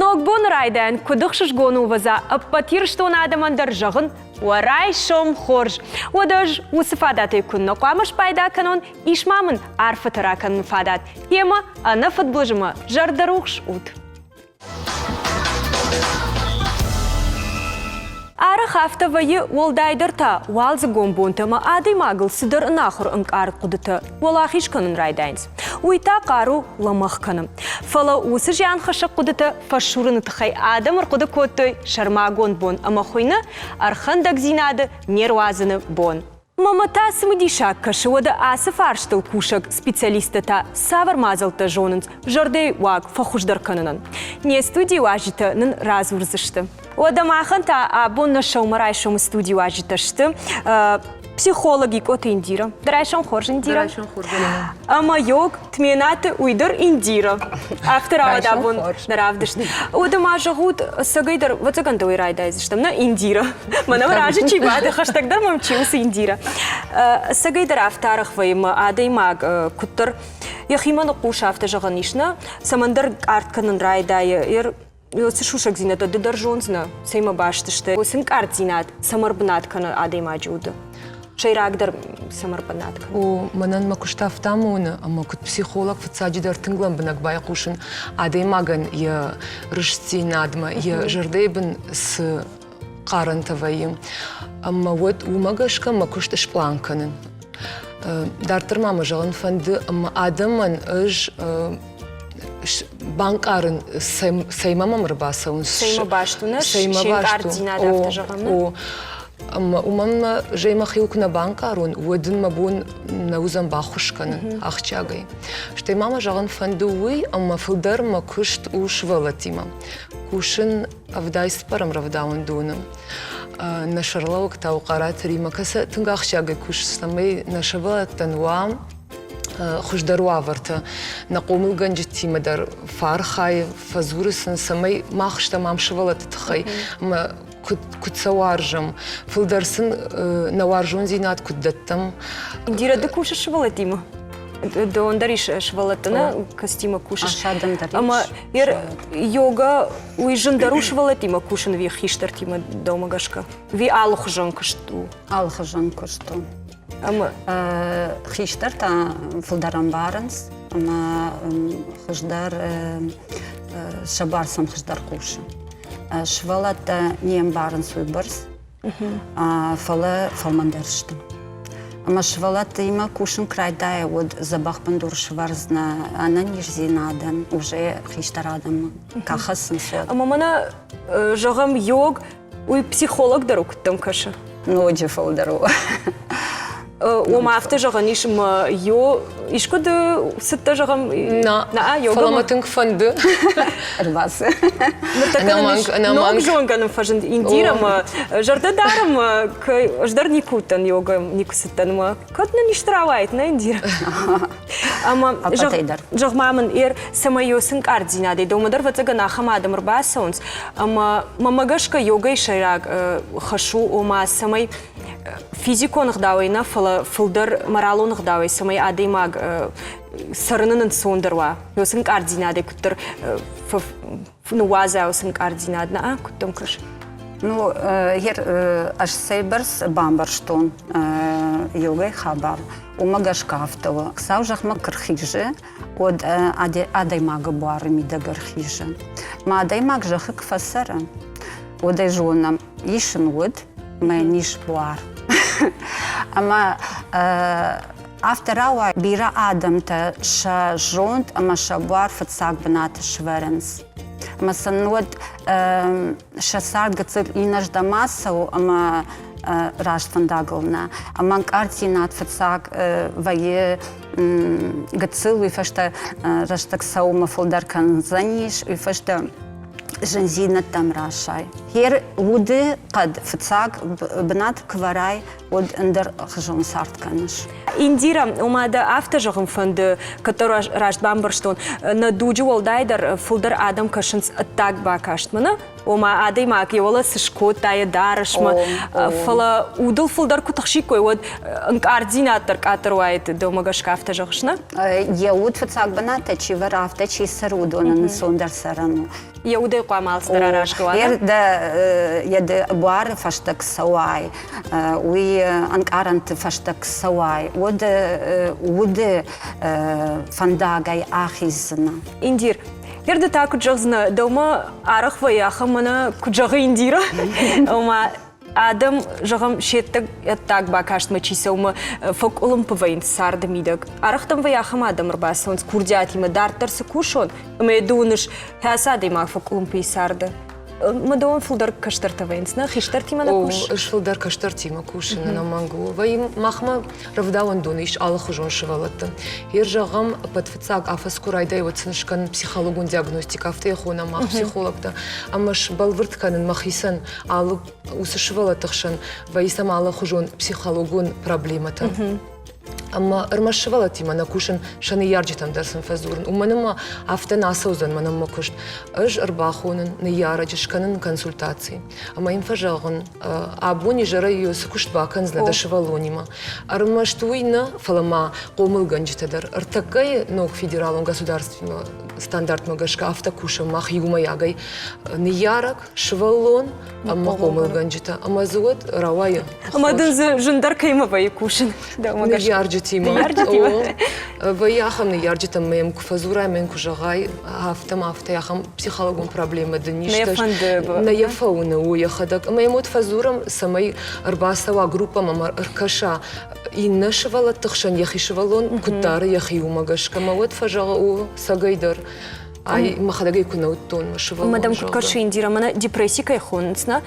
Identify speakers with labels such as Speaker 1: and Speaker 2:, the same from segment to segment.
Speaker 1: Ногбоны райдайӕн куыд ӕхсызгон у ӕвӕдза ӕппӕт Ирыстоны адӕмӕн дӕр зӕгъын, уӕ райсом хорз! Уӕдӕ ӕз уыцы фадатӕй куыннӕ хъуамӕ спайда кӕнон, ис ма мын арфӕтӕ ракӕныны фадат. Йемӕ ӕнӕ фыдбылызмӕ зӕрдӕрухс ут! Арӕх афтӕ вӕййы, уӕлдайдӕр та уалдзыгон бонтӕ ӕмӕ адӕймагыл цыдӕр ӕнахуыр ӕнкъард хъуыдытӕ уӕлахиз кӕнын райдайынц. Уый та хъару лӕмӕгъ кӕны. Фӕлӕ уыцы зианхӕссӕг хъуыдытӕ фӕсурыны тыххӕй адӕм ӕрхъуыды кодтой сӕрмагонд бон ӕмӕ хуыйны ӕрхӕндӕгдзинады не руадзыны бон. Мамӕ та цымыдисаг кӕсы, уӕдӕ ацы фарстыл кусӕг специалисттӕ та цавӕр мадзӕлттӕ зонынц зӕрдӕйы уаг фӕхуыздӕр кӕнынӕн? Не студийы уазджытӕ нын радзурдзысты. Уӕдӕ махӕн та абон нӕ сӕумӕрайсомы студийы уазджытӕ сты психолог Икъоты Индира. Дӕ райсом хорз, Индира.
Speaker 2: Райсом хорз, Алина.
Speaker 1: Ӕмӕ йог Тменаты уый дӕр Индира. Афтӕ рауад абон нӕ равдыст. Уӕдӕ ма зӕгъут, ӕцӕгӕйдӕр, ӕвӕццӕгӕн дӕуӕй райдайдзыстӕм, нӕ Индира. Мӕнӕ мӕ разы чи бады, хӕстӕгдӕр мӕм чи уыцы Индира. Ӕцӕгӕйдӕр афтӕ арӕх вӕййы, мӕ адӕймаг куыддӕр йӕхимӕ ныхъхъус, афтӕ зӕгъӕн ис, нӕ? Цӕмӕндӕр къӕртт кӕнын райдайы, Цы сусӕгдзинӕдтӕ ды дӕр зондзынӕ, цӕимӕ баст сты, уыцы ӕнкъарддзинад цӕмӕ ӕрбынат кӕны адӕймаджы уды? Сӕйрагдӕр цӕмӕ ӕрбынат кӕны?
Speaker 2: О, мӕнӕн мӕ куыст афтӕ амоны, ӕмӕ куыд психолог фыццаджыдӕр тынг лӕмбынӕг байхъусын адӕймагӕн йӕ рыстдзинадмӕ, йӕ зӕрдӕйы бын цы хъарӕнтӕ вӕййы. Ӕмӕ уӕд уымӕ гӕсгӕ мӕ куыст спълан кӕнын. Дарддӕр ма мӕ зӕгъын фӕнды, ӕмӕ адӕмӕн ӕз банкъарын, цӕймӕ мӕм ӕрбацӕуынц.
Speaker 1: Цӕймӕ баст у, нӕ?
Speaker 2: Цӕймӕ баст у.
Speaker 1: афтӕ зӕгъӕм,
Speaker 2: О, ӕмӕ уымӕн мӕ зӕй мӕхиуыл куы нӕ банкъарон, уӕд ын мӕ бон нӕ уыдзӕн баххуыс кӕнын ахсджиагӕй. Стӕй ма мӕ зӕгъын фӕнды уый, ӕмӕ фылдӕр мӕ куыст у сывӕллӕттимӕ. Кусын ӕвдай цыппӕрӕм рӕвдауӕндоны. Нӕ сӕргълӕууӕг та у Хъараты Римӕ, кӕцы тынг ахсджиагӕй кусы, цӕмӕй нӕ сывӕллӕттӕн уа хуыздӕр уавӕртӕ. Нӕ хъомылгӕнджытимӕ дӕр фӕархайы, фӕдзуры сын, цӕмӕй мах стӕм ам сывӕллӕтты тыххӕй ӕмӕ куыд, куыд сӕ уарзӕм, фылдӕр сын нӕ уарзондзинад куыд дӕттӕм.
Speaker 1: Индира, ды кусыс сывӕллӕттимӕ? Дон дӕр ис сывӕллӕтты, нӕ костюмы кусыс.
Speaker 3: Асадӕн дӕр ис.
Speaker 1: Ӕмӕ йога уый зындӕр у сывӕллӕттимӕ кусын ӕви хистӕртимӕ дӕумӕ гӕсгӕ? Ӕви алыхуызон куыст у?
Speaker 3: Алыхуызон куыст у.
Speaker 1: Ӕмӕ
Speaker 3: хистӕртӕ фылдӕр ӕмбарынц ӕмӕ хуыздӕр сӕ бар сӕм хуыздӕр хъусы. Сывӕллӕттӕ не мбарынц уыйбӕрц, фӕлӕ фӕлмӕндӕр сты. Ӕмӕ сывӕллӕттимӕ кусын куы райдайа, уӕд дзӕбӕх бындур сӕвӕрдзынӕ ӕнӕниздзинадӕн, уже хистӕр адӕмы кӕй хӕссынц, уӕд.
Speaker 1: Ӕмӕ мӕнӕ, зӕгъӕм, йог Уый психолог дӕр у, куыд дӕм кӕсы?
Speaker 3: Ноджы фылдӕр у.
Speaker 1: Уымӕ афтӕ зӕгъӕн ис, ӕмӕ йо искуы ды цыдтӕ зӕгъӕм?
Speaker 2: На, фӕлӕ мӕ тынг фӕнды.
Speaker 3: Ӕрбацы.
Speaker 1: Ныртӕккӕ ног зонгӕ нын фӕзынд Индира ӕмӕ зӕрдӕ дарӕм, ӕз дӕр никуы уыдтӕн йогӕ, никуы цыдтӕн ӕмӕ кӕд нын исты рауаид, нӕ Индира? Ӕмӕ зӕгъ-ма мын, ер, цӕмӕй ё цы нкъарддзинадӕй дӕумӕ дӕр ӕвӕццӕгӕн ахӕм адӕм ӕрбацӕуынц, ӕмӕ мӕмӕ гӕсгӕ йогӕйы сӕйраг хӕс у, ома цӕмӕй физикон ӕгъдауӕй нӕ, фӕлӕ фылдӕр моралон ӕгъдауӕй, цӕмӕй адӕймаг цӕрынӕн ӕнцондӕр уа, ё цы нкъарддзинадӕй куыддӕр ныууадза уыцы нкъарддзинад, нӕ, куыд дӕм кӕсы?
Speaker 3: Ну, ӕз цӕйбӕрц бамбӕрстон йогӕй хабар, уымӕ гӕсгӕ афтӕ у. Сау зӕхмӕ куы рхизы, уӕд адӕймагы буары мидӕг ӕрхизы. Мӕ адӕймаг зӕххы куы фӕцӕры, уӕд ӕй зонӕм, ис ын уд ӕмӕ йын ис буар. Ӕмӕ афтӕ рауайы, бирӕ адӕмтӕ сӕ зонд ӕмӕ сӕ буар фыццаг бынаты сывӕрынц. Ӕмӕ сын уӕд сӕ цард гыццыл иннӕрдӕм ацӕуы ӕмӕ раст фӕндагыл нӕ. Ӕмӕ ӕнкъарддзинад фыццаг вӕййы гыццыл, уый фӕстӕ рӕстӕг цӕуы фылдӕр кӕндзӕнис, уый фӕстӕ зындзинӕдтӕм расай. Хер уды хъӕд фыццаг бынат куы вӕрай, уӕд ӕндӕр хызон цард кӕныс.
Speaker 1: Индира, ома дӕ афтӕ зӕгъын фӕнды, кӕддӕр раст бамбӕрстон, нӕ дуджы уӕлдайдӕр фылдӕр адӕм кӕсынц ӕддаг бакастмӕ, нӕ? Ома адӕймаг йӕ уӕлӕ цы скодта йӕ дарӕсмӕ, фӕлӕ удыл фылдӕр куы тыхсиккой, уӕд ӕнкъарддзинад дӕр къаддӕр уаид, дӕумӕ гӕсгӕ афтӕ зӕгъыс, нӕ?
Speaker 3: Йӕ уд фыццаг бынаты чи вӕры, афтӕ чи цӕры, уыдонӕн ӕнцондӕр цӕрӕн у.
Speaker 1: Йӕ удӕй хъуамӕ алцыдӕр аразгӕ уа.
Speaker 3: Йӕ буары фӕстӕг цӕуай, уый ӕнкъарӕнты фӕстӕг цӕуай, уӕд уды фӕндагӕй ахиздзынӕ.
Speaker 1: Индир, Ныр ды та куыд зӕгъдзынӕ, дӕумӕ арӕх вӕййы ахӕм мӕнӕ куыд зӕгъы Индира, ома адӕм, зӕгъӕм, се ӕддаг бакастмӕ чи цӕуы, фӕкъуылымпы вӕййынц царды мидӕг. Арӕхдӕм вӕййы ахӕм адӕм ӕрбацӕуынц курдиатимӕ, дарддӕр цы кусон, ӕмӕ йӕ ды уыныс, кӕцы адӕймаг фӕкъуылымпы и царды. Мӕ дӕуӕн фылдӕр кӕстӕртӕ вӕййынц, нӕ хистӕртимӕ нӕ кусыс?
Speaker 2: Ӕз фылдӕр кӕстӕртимӕ кусын, ӕнӕмӕнг у. Вӕййы махмӕ рӕвдауӕндоны ис алыхуызон сывӕллӕттӕ. Йе зӕгъӕм, ӕппӕт фыццаг афӕдз куы райдайы, уӕд сын скӕнын психологон диагностикӕ, афтӕ йӕ хонӕм мах психологтӕ, ӕмӕ сбӕлвырд кӕнын мӕхицӕн алы уыцы сывӕллӕтты хсӕн вӕййы сӕм алыхуызон психологон проблемӕтӕ. Ӕмӕ ӕрмӕст сывӕллӕттимӕ нӕ кусын, сӕ ныййарджытӕм дӕр сын фӕдзурын. Уымӕн ӕмӕ афтӕ нӕ ацӕудзӕн мӕнӕн мӕ куыст. Ӕз ӕрбахонын ныййарӕджы, скӕнын консультаци. Ӕмӕ йын фӕзӕгъын, абон изӕрӕй цы куыст бакӕндзынӕ дӕ сывӕллонимӕ. Ӕрмӕст уый нӕ, фӕлӕ ма хъомылгӕнджытӕ дӕр. Ӕртӕккӕйы ног федералон государственный стандартмӕ гӕсгӕ афтӕ кусӕм мах иумӕйагӕй ныййарӕг, сывӕллон ӕмӕ хъомылгӕнджытӕ. Ӕмӕ дзы уӕд рауайы.
Speaker 1: Ӕмӕ дын дзы зындӕр кӕимӕ вӕййы кусын?
Speaker 2: Ныййарджытимӕ.
Speaker 1: Ныййарджытимӕ.
Speaker 2: Вӕййы ахӕм ныййарджытӕм мӕм куы фӕдзурай, мӕн куы зӕгъай, афтӕ ма афтӕ ахӕм психологон проблемӕ дын ис.
Speaker 1: Нӕ фӕнды.
Speaker 2: Нӕ йӕ фӕуыны у йӕхӕдӕг. Ӕмӕ йӕм уӕд фӕдзурӕм, цӕмӕй ӕрбацӕуа группӕмӕ ӕмӕ ӕркӕса иннӕ сывӕллӕтты хсӕн йӕхи сывӕллон куыд дары йӕхи, уымӕ гӕсгӕ. Ӕмӕ уӕд фӕзӕгъы, у цӕгӕй дӕр ай мӕхӕдӕг ӕй куы нӕ уыдтон мӕ сывӕллон.
Speaker 1: Мадам куыд кӕсы Индира, мӕнӕ депресси кӕй хонынц, нӕ?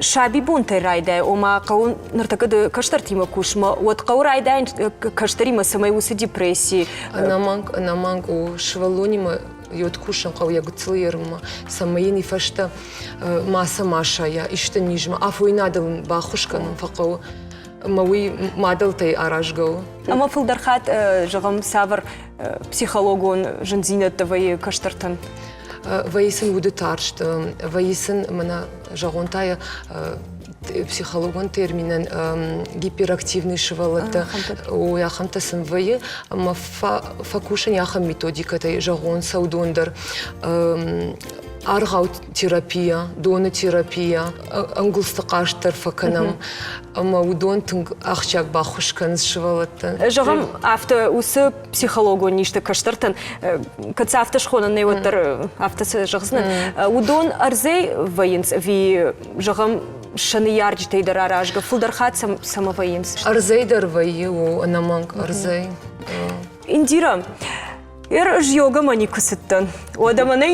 Speaker 1: Сабибонтӕй райдай, ома хъӕуы ныртӕккӕ ды кӕстӕртимӕ кусмӕ, уӕд хъӕуы райдайын кӕстӕримӕ, цӕмӕй уыцы депресси
Speaker 2: Ӕнӕмӕнг, ӕнӕмӕнг у сывӕллонимӕ йод кусын хъӕуы йӕ гыццыл ерынмӕ, цӕмӕй йын и фӕстӕ мацы ма сайа, исты низмӕ, афойнадыл ын баххуыс кӕнын фӕхъӕуы. Ӕмӕ уый мадӕлтӕй аразгӕ у.
Speaker 1: Ӕмӕ фылдӕр хатт, зӕгъӕм, цавӕр психологон зындзинӕдтӕ вӕййы кӕстӕртӕн?
Speaker 2: Вӕййы сын уды тарст, вӕййы сын, мӕнӕ зӕгъон та йӕ психологон терминӕн гиперактивный сывӕллӕттӕ, ой, ахӕмтӕ сын вӕййы, ӕмӕ фӕкусын ахӕм методикӕтӕй, зӕгъон, сӕудон дӕр аргъау терапия, доны терапия, ӕнгуылдзты хъазт дӕр фӕкӕнӕм, ӕмӕ уыдон тынг ахсджиаг баххуыс кӕнынц сывӕллӕттӕн.
Speaker 1: Зӕгъӕм, афтӕ уыцы психологон низты кӕстӕртӕн, кӕд сӕ афтӕ схонӕн нӕй, уӕддӕр афтӕ цы зӕгъдзынӕн, уыдон ӕрдзӕй вӕййынц ӕви, зӕгъӕм, сӕ ныййарджытӕй дӕр аразгӕ, фылдӕр хатт цӕмӕ вӕййынц?
Speaker 2: Ӕрдзӕй дӕр вӕййы, о, ӕнӕмӕнг ӕрдзӕй.
Speaker 1: Индира, Ер ӕз йогӕмӕ никуы цыдтӕн. Уӕдӕ мӕнӕ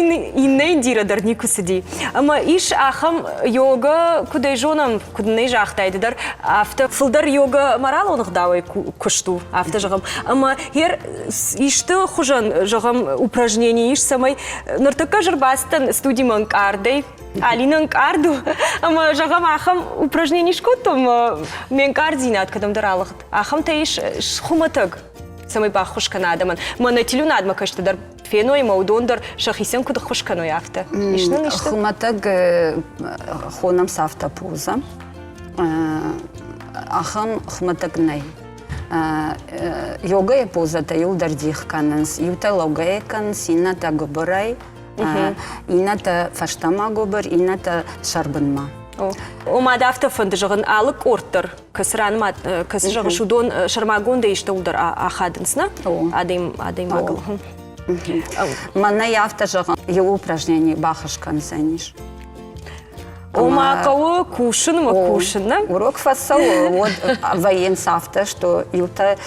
Speaker 1: иннӕ Индира дӕр никуы цыди. Ӕмӕ ис ахӕм йогӕ, куыд ӕй зонӕм, куыд нын ӕй загътай ды дӕр, афтӕ фылдӕр йогӕ моралон ӕгъдауӕй куыст у, афтӕ зӕгъӕм. Ӕмӕ ер исты хуызӕн, зӕгъӕм, упражнени ис, цӕмӕй ныртӕккӕ ӕз ӕрбацыдтӕн студимӕ ӕнкъардӕй, Алина ӕнкъард у, ӕмӕ зӕгъӕм, ахӕм упражнени скодтон, ме нкъарддзинад кӕдӕмдӕр алыгъд. Ахӕмтӕ ис хуымӕтӕг цӕмӕй баххуыс кӕна адӕмӕн. Мӕнӕ телеуынадмӕ кӕсты дӕр феной ӕмӕ уыдон дӕр сӕхицӕн куыд ӕххуыс кӕной, афтӕ. Ис нын исты?
Speaker 3: Хуымӕтӕг хонӕм сӕфтӕ поза. Ахӕм хуымӕтӕг нӕй. Йогӕйы позӕтӕ иуылдӕр дих кӕнынц. Иутӕ лӕугӕйӕ кӕнынц, иннӕтӕ гуыбырӕй, иннӕтӕ фӕстӕмӕ гуыбыр, иннӕтӕ сӕрбынмӕ.
Speaker 1: Ома дӕ афтӕ фӕнды зӕгъын, алы къорд дӕр кӕцы ранымад, кӕцы зӕгъыс, уыдон сӕрмагондӕй истӕуыл дӕр ахадынц, нӕ? Адӕймагыл.
Speaker 3: Мӕнӕй афтӕ зӕгъын, иу упражнение бахӕс кӕндзӕнис.
Speaker 1: Ома хъӕуы кусын ӕмӕ кусын, нӕ?
Speaker 3: Урок фӕцӕуы, уӕд вӕййынц афтӕ, что иутӕ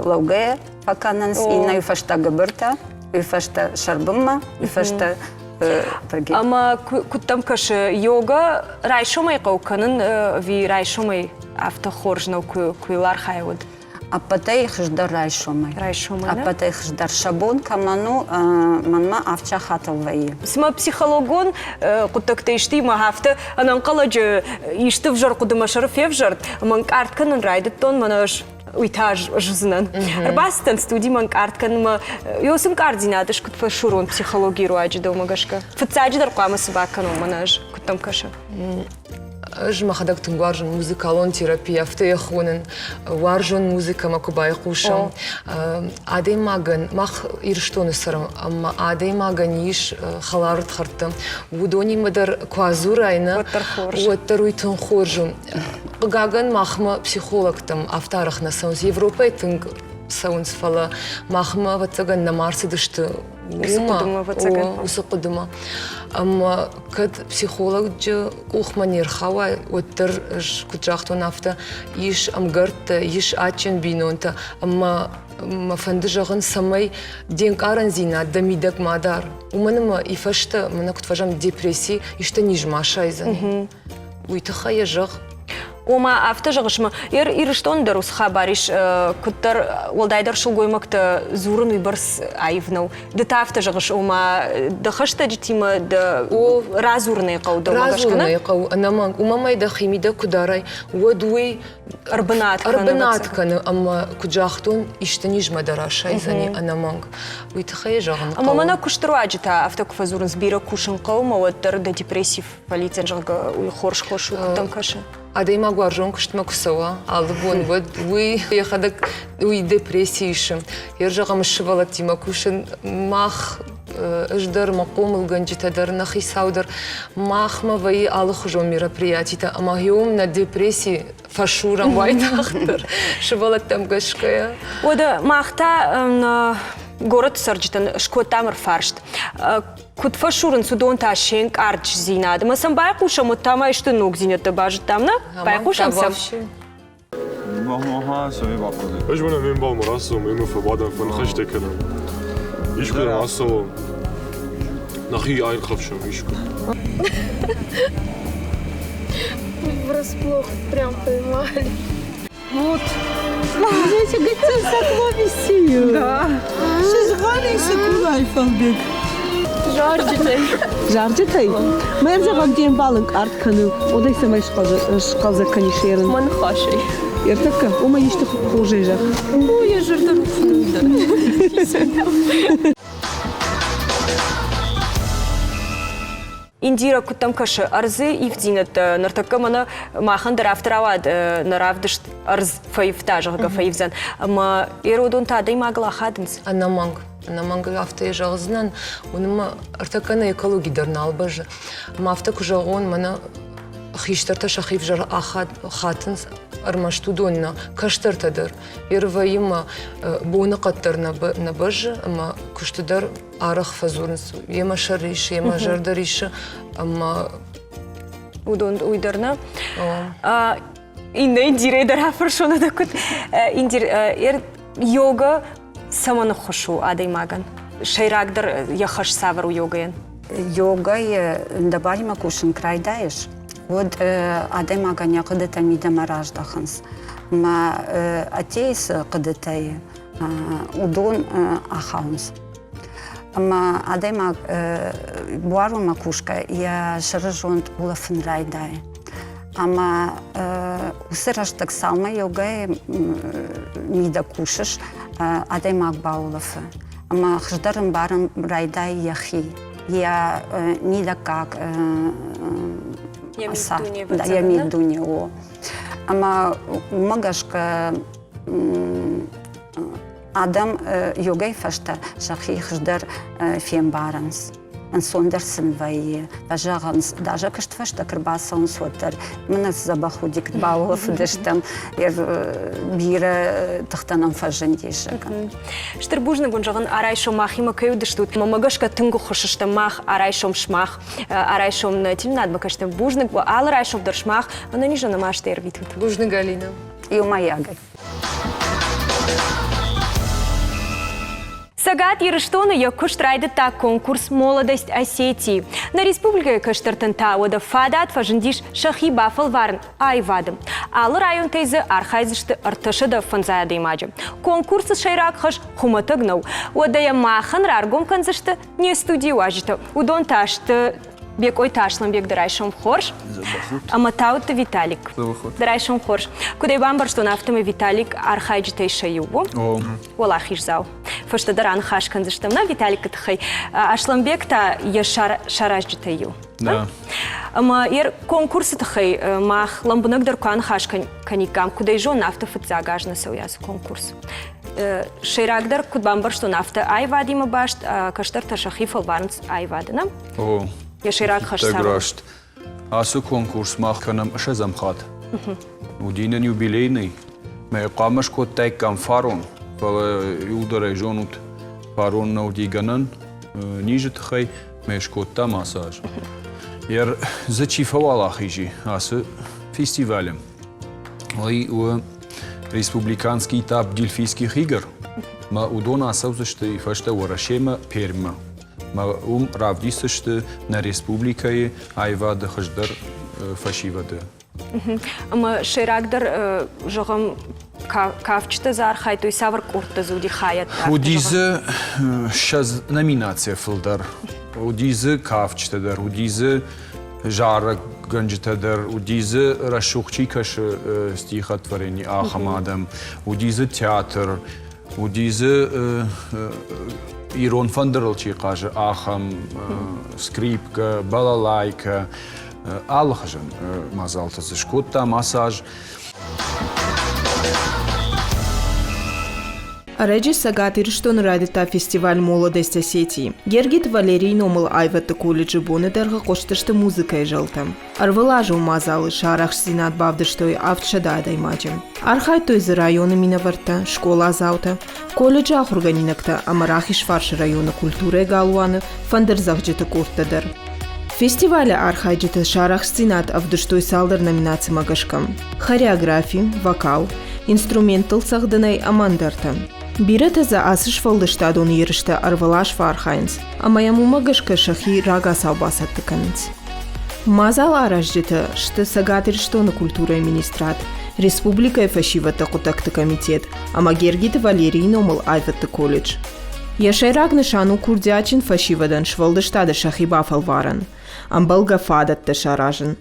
Speaker 3: лӕугӕйӕ фӕкӕнынц, иннӕ фӕстӕ гуыбыртӕ, уый фӕстӕ сӕрбынмӕ, уый фӕстӕ
Speaker 1: Ӕмӕ куыд дӕм кӕсы, йогӕ райсомӕй хъӕуы кӕнын ӕви райсомӕй афтӕ хорз нӕу, куы йыл архайа, уӕд?
Speaker 3: Ӕппӕтӕй хуыздӕр райсомӕй.
Speaker 1: Райсомӕй,
Speaker 3: Ӕппӕтӕй хуыздӕр. Сӕ бон кӕмӕн у, мӕнмӕ авд сахатыл вӕййы.
Speaker 1: Цыма психологон хъуыддӕгтӕ исты ӕмӕ афтӕ ӕнӕнхъӕлӕджы исты ӕвзӕр хъуыды мӕ сӕры февзӕрд, ӕмӕ ӕнкъард кӕнын райдыдтон, мӕнӕ ӕз. Уый та ӕз уыдзынӕн. Ӕрбацыдтӕн студимӕ ӕнкъард кӕнынмӕ. Ё цы ӕнкъарддзинад ӕз куыд фӕсурон психологийы руаджы дӕумӕ гӕсгӕ? Фыццаджыдӕр хъуамӕ цы бакӕнон мӕнӕ ӕз, куыд дӕм кӕсы?
Speaker 2: Ӕз мӕхӕдӕг тынг уарзын музыкалон терапи, афтӕ йӕ хонын. Уарзон музыкӕмӕ куы байхъусӕм. Адӕймагӕн, мах Ирыстоны цӕрӕм, ӕмӕ адӕймагӕн ис хӕларудхӕрдтӕ. Уыдонимӕ дӕр куы адзурай, нӕ, уӕддӕр уый тынг хорз у. Хъыгагӕн, махмӕ психологтӕм афтӕ арӕх нӕ цӕуынц. Европӕйы тынг цӕуынц, фӕлӕ махмӕ, ӕвӕццӕгӕн, нӕма ӕрцыдысты уыцы хъуыдымӕ. Ӕмӕ кӕд психологджы къухмӕ не рхауай, уӕддӕр, ӕз куыд загътон, афтӕ ис ӕмгӕрттӕ, ис адджын бинонтӕ, ӕмӕ мӕ фӕнды зӕгъын, цӕмӕй де нкъарӕндзинад дӕ мидӕг ма дар. Уымӕн ӕмӕ и фӕстӕ, мӕнӕ куыд фӕзӕгъӕм, депресси исты низ ма сайдзӕни. Уый тыххӕй йӕ зӕгъ.
Speaker 1: Ома, афтӕ зӕгъыс ма, Ирыстоны дӕр уыцы хабар ис, куыддӕр уӕлдайдӕр сылгоймӕгтӕ дзурын уыйбӕрц аив нӕу. Ды та афтӕ зӕгъыс, ома, дӕ хӕстӕджытимӕ дӕ радзурын ӕй хъӕуы дӕумӕ гӕсгӕ,
Speaker 2: Радзурын ӕй хъӕуы, ӕнӕмӕнг. Уымӕ ма дӕхимидӕг куы дарай, уӕд уый
Speaker 1: ӕрбынат кӕны.
Speaker 2: Ӕрбынат кӕны ӕмӕ, куыд загътон, исты низмӕ дӕр асайдзӕни ӕнӕмӕнг. Уый тыххӕй зӕгъын
Speaker 1: хъӕуы. Ӕмӕ мӕнӕ куысты руаджы та афтӕ куы фӕдзурынц, бирӕ кусын хъӕуы, ӕмӕ уӕддӕр дӕ депресси Полицийӕн, зӕгъгӕ, уый хорз хос у, куыд дӕм кӕсы?
Speaker 2: Адӕймаг уарзон куыстмӕ куы цӕуа алы бон, уӕд уый йӕхӕдӕг уый депресси исы. Йе зӕгъӕм, сывӕллӕттимӕ кусын мах ӕз дӕр, мӕ хъомылгӕнджытӕ дӕр, нӕ хицау дӕр, махмӕ вӕййы алыхуызон мероприятитӕ ӕмӕ гъеуым нӕ депресси фӕсурӕм уайтагъддӕр сывӕллӕттӕм гӕсгӕйӕ.
Speaker 1: Уӕдӕ мах та горӕты цӕрджытӕн скодтам ӕрфарст. Куыд фӕсурынц уыдон та се нкъарддзинад? Ӕмӕ сӕм байхъусӕм, уӕд та ма исты ногдзинӕдтӕ базыдтам, нӕ? Байхъусӕм сӕм.
Speaker 4: Ӕз мӕнӕ ме мбалмӕ рацӕуӕм, ӕмӕ фӕбадӕм, фӕныхӕстӕ кӕнӕм. Искуы ацӕуӕм, нӕхи аирхӕфсӕм искуы.
Speaker 5: Врасплох прям поймали.
Speaker 6: Вот. Видите, гыццыл сакло висит.
Speaker 5: Да.
Speaker 6: Сызгъӕрин сыкъулӕй фӕлдыг.
Speaker 5: Зарджытӕй.
Speaker 6: Зарджытӕй? Мӕ зӕгъӕм, де мбал ӕнкъард кӕны, уӕдӕй цӕмӕй схъӕлдзӕг кӕнис ерын?
Speaker 5: Мӕ ныхасӕй.
Speaker 6: Ӕртӕккӕ, уымӕ исты хорзӕй зӕгъ.
Speaker 5: О, йӕ зӕрдӕ рухс дӕр.
Speaker 1: Индира, куыд дӕм кӕсы, ӕрдзы ивддзинӕдтӕ ныртӕккӕ мӕнӕ махӕн дӕр афтӕ рауад нӕ равдыст ӕрдз фӕивта, зӕгъгӕ, фӕивдзӕн. Ӕмӕ эродон та адӕймагыл ахадынц?
Speaker 2: Ӕнӕмӕнг. Ӕнӕмӕнг афтӕ зӕгъдзынӕн, уынынмӕ ӕртӕккӕ нӕ экологи дӕр нал бӕззы. Ӕмӕ афтӕ куы зӕгъон, мӕнӕ хистӕртӕ сӕхи ӕвзӕр хатынц, ӕрмӕст уыдон нӕ, кӕстӕртӕ дӕр. Ервӕйы ма боныхъӕд дӕр нӕ бӕззы ӕмӕ куысты дӕр арӕх фӕдзурынц, йемӕ сӕр рисы, йемӕ зӕрдӕ рисы ӕмӕ
Speaker 1: уыдон уый дӕр нӕ. Иннӕ Индирӕй дӕр афӕрсон ӕдӕ куыд Индир, йога цӕмӕн ӕххуыс у адӕймагӕн? Сӕйрагдӕр йӕ хӕс цавӕр у йогайӕн?
Speaker 3: Йогайы дӕ кусын куы райдайыс, уӕд адӕймагӕн йӕ хъуыдытӕ мидӕмӕ раздӕхынц. Мӕ ӕддейы цы хъуыдытӕ и, уыдон ахауынц. Ӕмӕ адӕймаг буаронмӕ кусгӕ йӕ сӕрызонд улӕфын райдайы. Ӕмӕ уыцы рӕстӕг цалмӕ йогӕйы мидӕг кусыс, адӕймаг баулӕфы. Ӕмӕ хуыздӕр ӕмбарын райдайы йӕхи, йӕ мидӕггаг йӕ миддуне у. Ӕмӕ уымӕ гӕсгӕ адӕм йогӕйы фӕстӕ сӕхи хуыздӕр фембарынц, ӕнцондӕр сын вӕййы. Фӕзӕгъынц, даже куыстфӕстӕ куы рбацӕуынц, уӕддӕр мын ӕз дзӕбӕх уыди, куыд баулӕфыдыстӕм, бирӕ тыхтӕ нӕм фӕзындис.
Speaker 1: Стыр бузныг уын зӕгъын, арайсом махимӕ кӕй уыдыстут. Мӕ гӕсгӕ тынг ӕххуыс стӕм мах, арайсом сымах, арайсом нӕ телеуынадмӕ кӕстӕм. Бузныг уӕ алы райсом дӕр сымах ӕнӕнизӕн ӕмӕ азтӕ ӕрвитут.
Speaker 2: Бузныг, Алина.
Speaker 3: Иумӕйагӕй.
Speaker 1: Цӕгат Ирыстоны йӕ куыст райдыдта конкурс «Молодость Осетии». Нӕ республикӕйы кӕстӕртӕн та уӕдӕ фадат фӕзындис сӕхи бафӕлварын аивады. Алы районтӕй дзы архайдзысты 305 адӕймаджы. Конкурсы сӕйраг хӕс хуымӕтӕг нӕу. Уӕдӕ йӕ махӕн раргом кӕндзысты не студийы уазджытӕ. Уыдон та сты. Бекъойты Асланбег дӕ райсом хорз. Ӕмӕ Тауытты Виталик. Дӕ райсом хорз. Куыд ӕй бамбӕрстон, афтӕмӕй Виталик архайджытӕй сӕ иу у. Уӕлахиздзау. Фӕстӕдӕр аныхас кӕндзыстӕм нӕ Виталикы тыххӕй. Асланбег та йӕ саразджытӕй иу.
Speaker 7: Да.
Speaker 1: Ӕмӕ йӕ конкурсы тыххӕй мах лӕмбынӕгдӕр куы аныхас кӕниккам, куыд ӕй зонын, афтӕ фыццаг аз нӕ цӕуы ацы конкурс. Сӕйрагдӕр, куыд бамбӕрстон, афтӕ аивадимӕ баст кӕстӕртӕ сӕхи фӕлварынц аивады, нӕ?
Speaker 7: О,
Speaker 1: Йӕ сӕйраг хӕс
Speaker 7: иттӕг раст. Ацы конкурс мах кӕнӕм ссӕдзӕм хатт. Уыди нын юбилейный. Мӕ хъуамӕ скодтаиккам фарон, фӕлӕ иуылдӕр ӕй зонут, фарон нӕ уыди гӕнӕн низы тыххӕй, мӕ скодтам ацы аз. Йӕ дзы чи фӕуӕлахиз и ацы фестивалы, уый у республиканский этап Дельфийских игр. Мӕ уыдон ацӕудзысты фӕстӕ Уӕрӕсемӕ, Пермьмӕ. Мӕ уым равдисдзысты нӕ республикӕйы аивады хуыздӕр фӕсивӕды.
Speaker 1: Ӕмӕ сӕйрагдӕр, зӕгъӕм, кафджытӕ дзы архайдтой, цавӕр къордтӕ дзы уыди хайӕдтӕ?
Speaker 7: Уыди дзы 20 номинацийӕ фылдӕр. Уыди дзы кафджытӕ дӕр, уыди дзы зарӕггӕнджытӕ дӕр, уыди дзы рӕсугъд чи кӕсы стихотворени, ахӕм адӕм, уыди дзы театр, уыди дзы ирон фӕндырыл чи хъазы, ахӕм скрипкӕ, балалайкӕ, алыхуызон мадзалтӕ дзы скодта массаж.
Speaker 8: Ӕрӕджы Цӕгат Ирыстоны райдыдта фестиваль «Молодость Осетии». Гергиты Валерийы номыл аивӕдты колледжы боны дӕргъы хъуыстысты музыкӕйы зӕлтӕ. Ӕрвылазон мадзалы сӕ арӕхстдзинад бавдыстой 700 адӕймаджы. Архайдтой дзы районы минӕвӕрттӕ, скъоладзаутӕ, колледжы ахуыргӕнинӕгтӕ ӕмӕ Рахизфарсы районы культурӕйы галуаны фӕндырдзӕгъджыты къордтӕ дӕр. Фестивалы архайджытӕ сӕ арӕхстдзинад ӕвдыстой цалдӕр номинацимӕ гӕсгӕ: хореографи, вокал, инструменттыл цӕгъдынӕй ӕмӕ ӕндӕртӕ. Бирӕтӕ дзы ацы сфӕлдыстадон ерыстӕ ӕрвылаз фӕархайынц, ӕмӕ йӕм уымӕ гӕсгӕ сӕхи рагацау бацӕттӕ кӕнынц. Мадзал аразджытӕ сты Цӕгат Ирыстоны культурӕйы министрад, республикӕйы фӕсивӕдты хъуыддӕгты комитет ӕмӕ Гергиты Валерийы номыл аивӕдты колледж. Йӕ сӕйраг нысан у курдиатджын фӕсивӕдӕн сфӕлдыстады сӕхи бафӕлварын, ӕмбӕлгӕ фадӕттӕ саразын.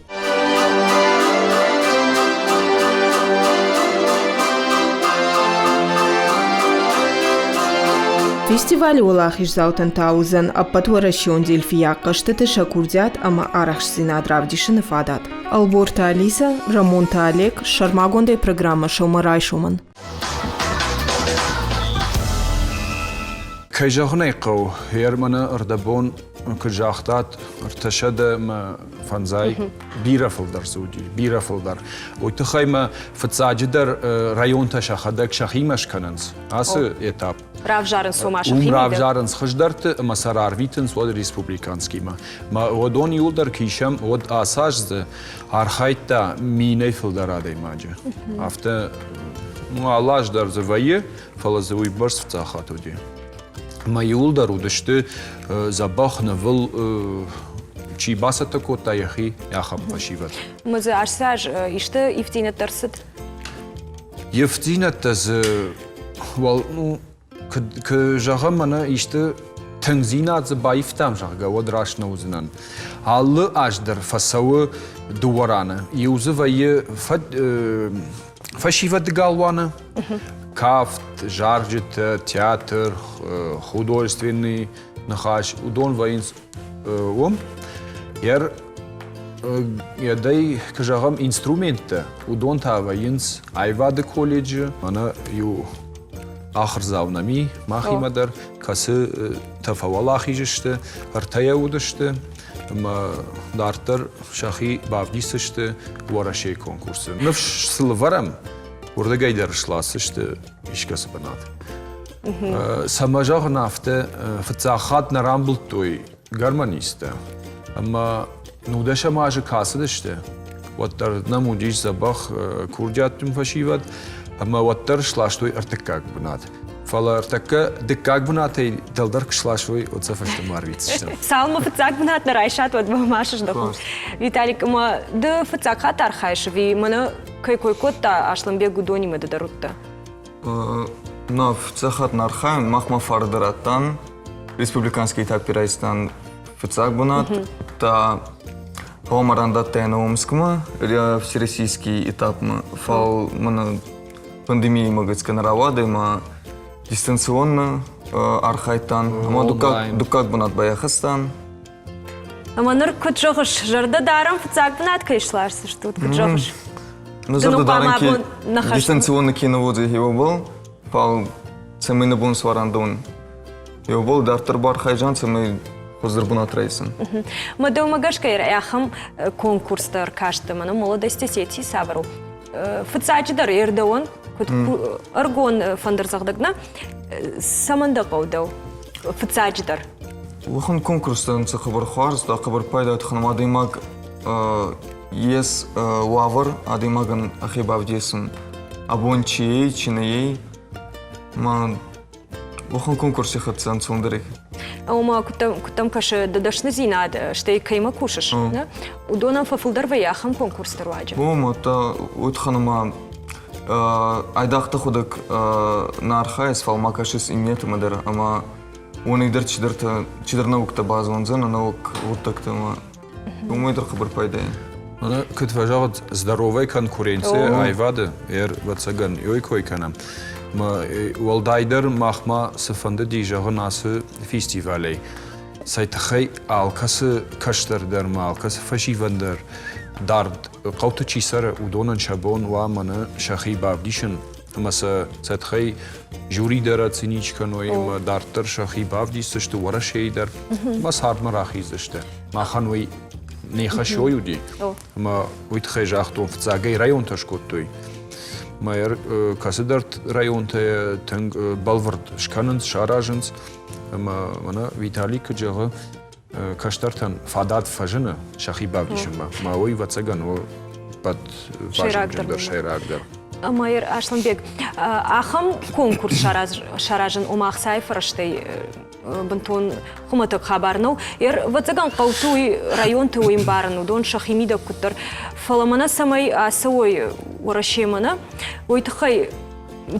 Speaker 8: Фестивалы уӕлахиздзаутӕн та уыдзӕн ӕппӕтуӕрӕсеон дельфийаг хъӕзтыты сӕ курдиат ӕмӕ арӕхстдзинад равдисыны фадат. Ӕлборты Алисӕ, Рӕмонты Олег, сӕрмагондӕй программӕ «Сӕумӕрайсомӕн».
Speaker 7: Кӕй зӕгъын ӕй хъӕуы, Германы ӕрдӕбон куыд загътат, ӕртӕсӕдӕ ӕмӕ фӕндзай бирӕ фылдӕр дзы уыди, бирӕ фылдӕр. Уый тыххӕй мӕ фыццаджыдӕр районтӕ сӕхӕдӕг сӕхимӕ скӕнынц ацы этап.
Speaker 1: Равзарынц ома
Speaker 7: сӕхимӕ? Уым равзарынц хуыздӕрты ӕмӕ сӕ рарвитынц уӕд республиканскимӕ. Мӕ уыдон иуылдӕр куы исӕм, уӕд ацы аз дзы архайдта минӕй фылдӕр адӕймаджы. Афтӕ ну, алы аз дӕр дзы вӕййы, фӕлӕ дзы уыйбӕрц фыццаг хатт уыди. Ӕмӕ иуылдӕр уыдысты дзӕбӕх, нывыл, чи бацӕттӕ кодта йӕхи, ахӕм фӕсивӕд.
Speaker 1: Ӕмӕ дзы ацы аз исты ивддзинӕдтӕ ӕрцыд?
Speaker 7: Ивддзинӕдтӕ дзы, уал, ну, Куы зӕгъӕм, мӕнӕ исты тынгдзинад дзы баивтам, зӕгъгӕ, уӕд раст нӕ уыдзынӕн. Алы аз дӕр фӕцӕуы дыууӕ раны. Иу дзы вӕййы фӕсивӕды галуаны, кафт, зарджытӕ, театр, художественный ныхас, уыдон вӕййынц уым. Йӕдӕй, куы зӕгъӕм, инструменттӕ, уыдон та вӕййынц аивады колледжы. Мӕнӕ иу ахуырдзау нӕм и махимӕ дӕр, кӕцытӕ фӕуӕлахиз сты, ӕртӕйӕ уыдысты ӕмӕ дарддӕр сӕхи бавдисдзысты Уӕрӕсейы конкурсы. Ныфс цы лӕвӕрӕм, уырдыгӕй дӕр сласдзысты искӕцы бынат. Цӕмӕ зӕгъын афтӕ, фыццаг хатт нӕ рамбылдтой гармонисттӕ ӕмӕ нудӕсӕм азы куы ацыдысты, уӕддӕр нӕм уыдис дзӕбӕх курдиатджын фӕсивӕд ӕмӕ уӕддӕр сластой ӕртыккаг бынат. Фӕлӕ ӕртӕккӕ дыккаг бынатӕй дӕлдӕр куы сласой, уӕд сӕ фӕстӕмӕ арвитдзыстӕм.
Speaker 1: Цалынмӕ фыццаг бынат нӕ райсат, уӕдмӕ ма сыздӕхут. Виталик, ӕмӕ ды фыццаг хатт архайыс ӕви мӕнӕ кӕй кой кодта Аслӕнбег, уыдонимӕ ды дӕр уыдтӕ?
Speaker 9: Но фыццаг хатт нӕ архайӕм, мах ма фӕрдӕр адтан. Республиканский этапи райстан фыццаг бынат. та гъӕуама рандадтайанӕ Омскмӕ, всероссийский этапмӕ, фал мӕнӕ пандемийӕмӕ гӕсгӕ нӕ рауадӕй ма дистанционно архайдтан ӕма дуккаг бунат байахӕстан.
Speaker 1: Ӕмӕ ныр куыд зӕгъыс, зӕрдӕ дарӕм фыццаг бынат кӕй сласдзыстут, куыд зӕгъыс?
Speaker 9: Ну, зӕрдӕ дарӕн ке дистанционно ке нӕ уодзӕй еуебӕл, фал цӕмӕй нӕ бон суарӕндон. Еуебӕл дарддӕр бархайджан, цӕмӕй хуыздӕр бынат райсын.
Speaker 1: Мӕ дӕумӕ гӕсгӕ ахӕм конкурстӕ ӕркасты мӕнӕ молодости сети цавӕр у? Фыццаджыдӕр ӕрдӕуӕн, куыд ӕргон фӕндырдзӕгъдӕг нӕ, цӕмӕн дӕ хъӕуы дӕу? Фыццаджыдӕр.
Speaker 9: Уӕхӕн конкурстӕ нцӕ хъӕбӕр хуарз, да хъӕбӕр пайда туххӕн адӕймаг ес уавӕр адӕймагӕн ӕхе бавдесун. Абон чи ей, чи нӕ ей, ма уӕхӕн конкурси хӕццӕ ӕнцондӕр ӕй.
Speaker 1: Ома, куыдтӕм кӕсы дӕ дӕсныдзинад, стӕй кӕимӕ кусыс, уыдонӕн фӕфылдӕр вӕййы ахӕм конкурсты руаджы?
Speaker 9: Ома, та уотхӕн ма айдагъ тӕхудӕг нӕ архайыс, фал ма кӕсыс иннетӕмӕ дӕр ӕма уонӕй дӕр чидӕртӕ чидӕр науктӕ базондзӕн, наук гъуддӕгтӕ ӕма уымӕй дӕр хъӕбӕр пайда
Speaker 7: Куыд фӕзӕгъут, здоровая конкуренция аивады, ӕвӕццӕгӕн, ой кой кӕнӕм. Уӕлдайдӕр махмӕ цы фӕндыди зӕгъын ацы фестивалӕй, цӕй тыххӕй алкӕцы кӕстӕр дӕр ма алкӕцы фӕсивӕд дӕр дард хъӕуты чи цӕры, уыдонӕн сӕ бон уа мӕнӕ сӕхи бавдисын ӕмӕ сӕ сӕ тыххӕй жюри дӕр оценить кӕной ӕмӕ дарддӕр сӕхи бавдисдзысты Уӕрӕсейы дӕр ӕмӕ цардмӕ рахиздзысты. Махӕн уый не хӕсой уыди ӕмӕ уый тыххӕй загътон, фыццагӕй районтӕ скодтой. Мӕ кӕцыдӕр районтӕ тынг бӕлвырд скӕнынц, саразынц ӕмӕ мӕнӕ Виталий куыд зӕгъы, кӕстӕртӕн фадат фӕзыны сӕхи бавдисынмӕ. Мӕ уый, ӕвӕццӕгӕн, у ӕппӕт вазыгджындӕр, сӕйрагдӕр.
Speaker 1: Майор Асланбег, ахӕм конкурс саразын, ома ӕхцайы фӕрӕзтӕй бынтон хуымӕтӕг хабар нӕу. Ӕвӕццӕгӕн, хъӕуты уый, районты уый ӕмбарын, уыдон сӕхи мидӕг куыддӕр. Фӕлӕ мӕнӕ цӕмӕй ацӕуой Уӕрӕсемӕ, нӕ, уый тыххӕй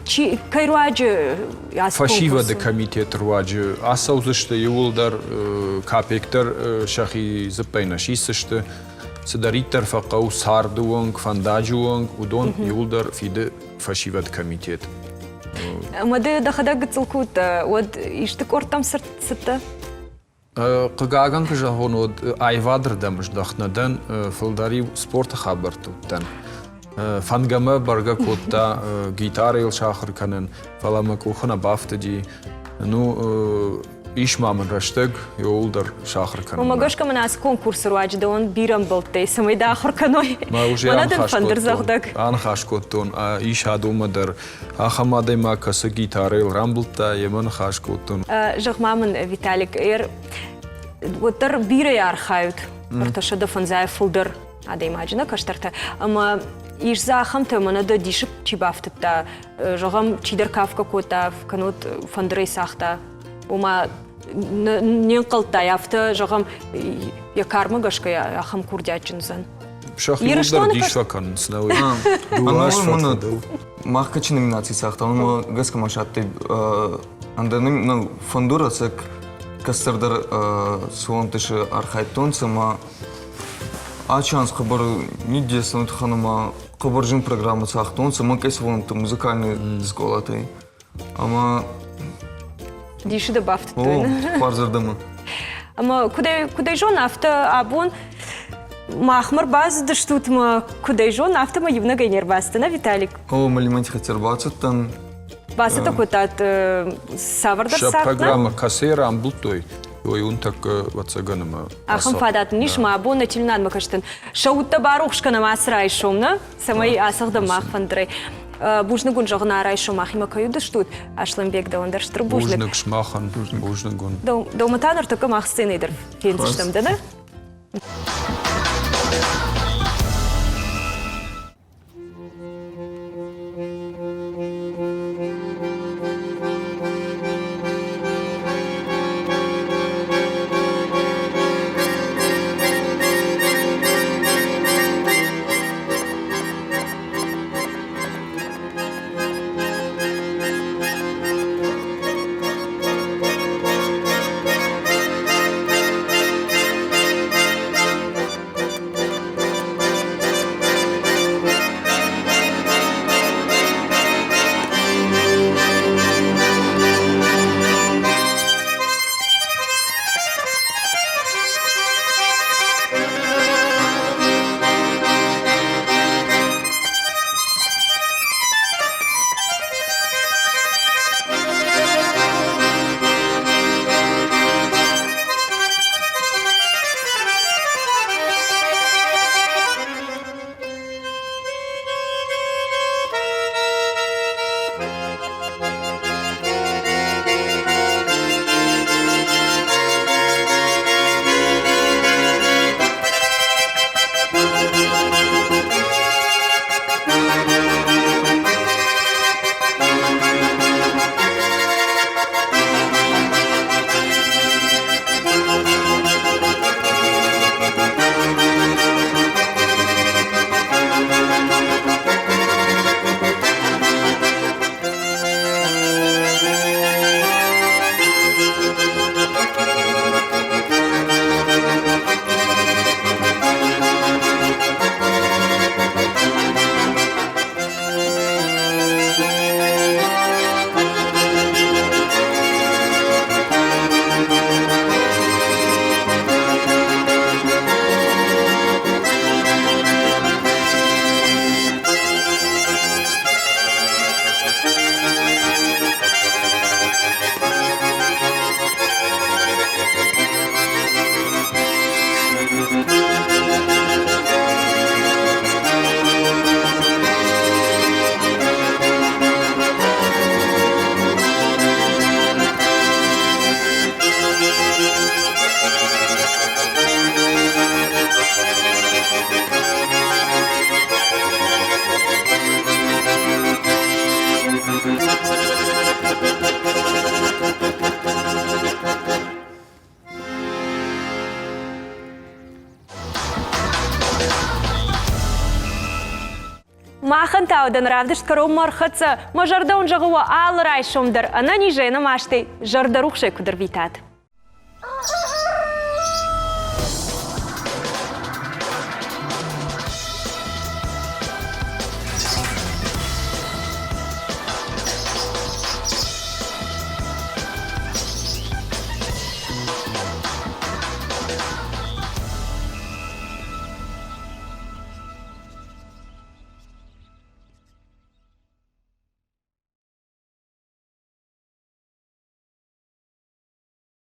Speaker 1: чи кӕй руаджы ацы
Speaker 7: Фӕсивӕды комитеты руаджы ацӕудзысты иууылдӕр, капек дӕр сӕхи дзыппӕй нӕ сисдзысты. Цыдӕриддӕр фӕхъӕуы царды онг, фӕндаджы онг, уыдон иууылдӕр фиды фӕсивӕды комитет.
Speaker 1: Ӕмӕ ды дӕхӕдӕг гыццыл куы уыдтӕ, уӕд исты къордтӕм цыдтӕ?
Speaker 7: Хъыгагӕн куы зӕгъон, уӕд аивадырдӕм здӕхт нӕ дӕн, фылдӕр-иу спорты хабӕртты уыдтӕн. Фӕндгӕ мӕ бӕргӕ кодта гитарӕйыл сахуыр кӕнын, фӕлӕ мӕ къухы нӕ бафтыди. Ну, ис ма мын рӕстӕг иууылдӕр сахуыр кӕнын.
Speaker 1: Уымӕ гӕсгӕ мын ацы конкурсы руаджы дӕуӕн бирӕ ӕмбӕлттӕй, цӕмӕй дӕ ахуыр кӕной. Мӕнӕ дын фӕндырдзӕгъдӕг.
Speaker 7: Аныхас кодтон, ис адонмӕ дӕр Ахӕм адӕймаг кӕсы гитарӕйыл рамбылдта, йемӕ ныхас кодтон.
Speaker 1: Зӕгъ-ма мын, Виталик, уӕддӕр бирӕ архайут, 305 фылдӕр адӕймаджы нӕ кӕстӕртӕ, ӕмӕ ис дзы ахӕмтӕ, мӕнӕ дӕ дисы чи бафтыдта, зӕгъӕм, чидӕр кафгӕ кодта, кӕннод фӕндырӕй цагъта, ома не нхъӕлдтай, афтӕ, зӕгъӕм, йӕ кармӕ гӕсгӕ ахӕм курдиатджын уыдзӕн.
Speaker 7: Сӕхиуыл дӕр дис фӕкӕнынц, нӕ уый. Дыууӕ фӕдыл.
Speaker 9: Мах кӕчи номинаци цагътам, уымӕ гӕсгӕ ма садтӕй ӕндӕр ну, фӕндур ӕцӕг кӕстӕрдӕр суонтысы архайдтонцӕ ма ачи анз хъӕбӕр ниддесӕн туххӕн ӕма хъӕбӕр зин программӕ цагътонцӕ, мӕнкъӕй суонтӕ музыкальный скъолатӕй. Ӕма
Speaker 1: Дисы дӕ бафтыдтой.
Speaker 9: О, хуарзӕрдӕмӕ.
Speaker 1: Ӕмӕ куыдӕй зон, афтӕ абон махмӕ рбацыдыстут мӕ куыдӕй зон, афтӕ мӕ иунӕгӕй не рбацыдтӕн, а Виталик?
Speaker 9: О, мӕ лимонти хӕццӕ ӕрбацыдтӕн.
Speaker 1: Бацӕттӕ кодтат цавӕрдӕр
Speaker 7: Сӕ программӕ кӕцыйы рамбылдтой, уый уын тӕккӕ ӕвӕццӕгӕн ӕмӕ
Speaker 1: Ахӕм фадат нын ис, мӕ абон нӕ телеуынадмӕ кӕстӕн. Сӕ удтӕ барухс кӕнӕм ацы райсом, нӕ? Цӕмӕй ацӕгъдӕм мах фӕндырӕй. Бузныг уын зӕгъын, райсом махимӕ кӕй уыдыстут. Аслӕнбег, дӕуӕн дӕр стыр бузныг.
Speaker 7: Бузныг сымахӕн, бузныг уын.
Speaker 1: Дӕумӕ та ныртӕккӕ мах сценӕйы дӕр фендзыстӕм, дӕ нӕ? Махӕн та уыдӕн равдыст кӕронмӕ ӕрхӕццӕ. Мӕ зӕрдӕ уын зӕгъы уӕ алы райсом дӕр ӕнӕнизӕй, ӕнӕмастӕй, зӕрдӕрухсӕй куыд ӕрвитат.